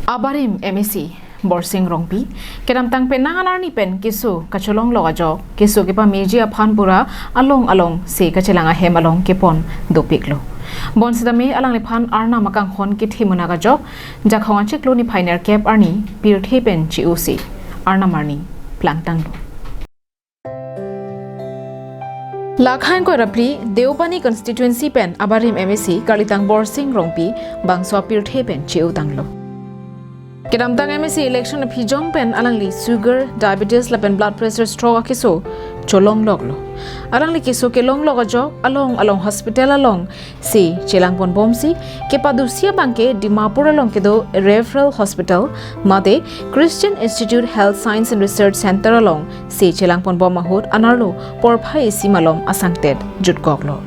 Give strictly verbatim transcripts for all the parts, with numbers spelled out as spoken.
Abarim M A C Borsing Rongpi kedamtang penang an arni pen keso kacholonglok ajok keso kepameji aphan pura along along se kachelang ahem along kepon dopiklo. Bonsitame alangliphan Arnam akanghon kethe munak ajok Jakhong achiklo niphai nerkep arni pirthe pen che-osi Arnam arni plangtanglo. Lakhain koirapli Deopani constituency pen abarim M A C karlitang Borsing Rongpi bangso apirthe pen che-otanglo. Kedamtang M A C election aphijong pen alangli sugar, diabetes lapen blood pressure, stroke akeso cholongloklo. Alangli keso kelonglok ajok along along hospital along se chelangponbomsi kepadusi abangke Dimapur along kedo Referral Hospital mate Christian Institute Health Science and Research Center along se chelangponbom ahut anerlo porphai isi malom asangtet jutkoklo.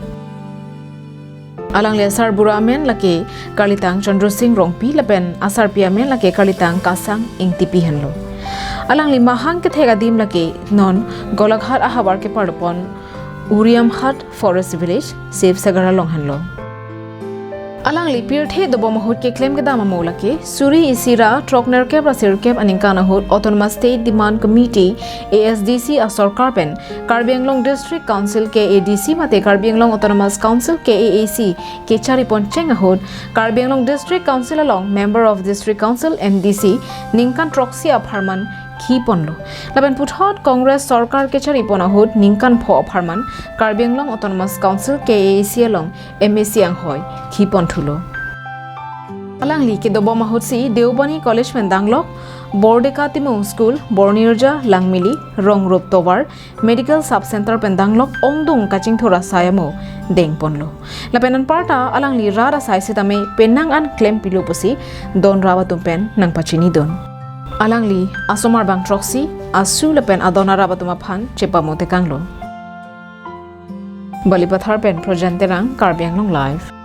Alangli asarbura amen lake karlitang Chandra Singh Rongpi lapen asarpi amen lake karlitang Kasang Ingtipi henlo. Alangli mahang kethek adim lake non Golaghat ahavar keparlopon Uriamhat Forest Village, Sivsagar along henlo. Alangli pirthe dobom ahut keklem kedam amo lake suri isi ra throknerkep ra sirkep aningkan ahut Autonomous State Demand Committee, A S D C, asorkar pen Karbi Anglong District Council, K A D C mate Karbi Anglong Autonomous Council, K A A C kechariponcheng ahut Karbi Anglong District Council along Member of District Council, M D C, ningkan throksi apharman khiponlo. Lapen puthot Congress sorkar kecharipon ahut ningkan pho apharman Karbi Anglong Autonomous Council, K A A C along M A C anghoi khiponthulo. Alangli kedobom ahutsi Deopani College pen danglok, Bordeka Timung School, Bornirja, Langmili, Rongrup Tovar, Medical Sub Center pen danglok ongdung kachingthur asai amo dengponlo. Lapen anparta alangli rat asai sitame penang an klempilo pusi donrap atum pen nangpachinidun. Alangli asomar bang throksi asu lapen adon arap atum aphan chepamo tekanglo. Balipathar pen Projan Terang, Karbi Anglong Live.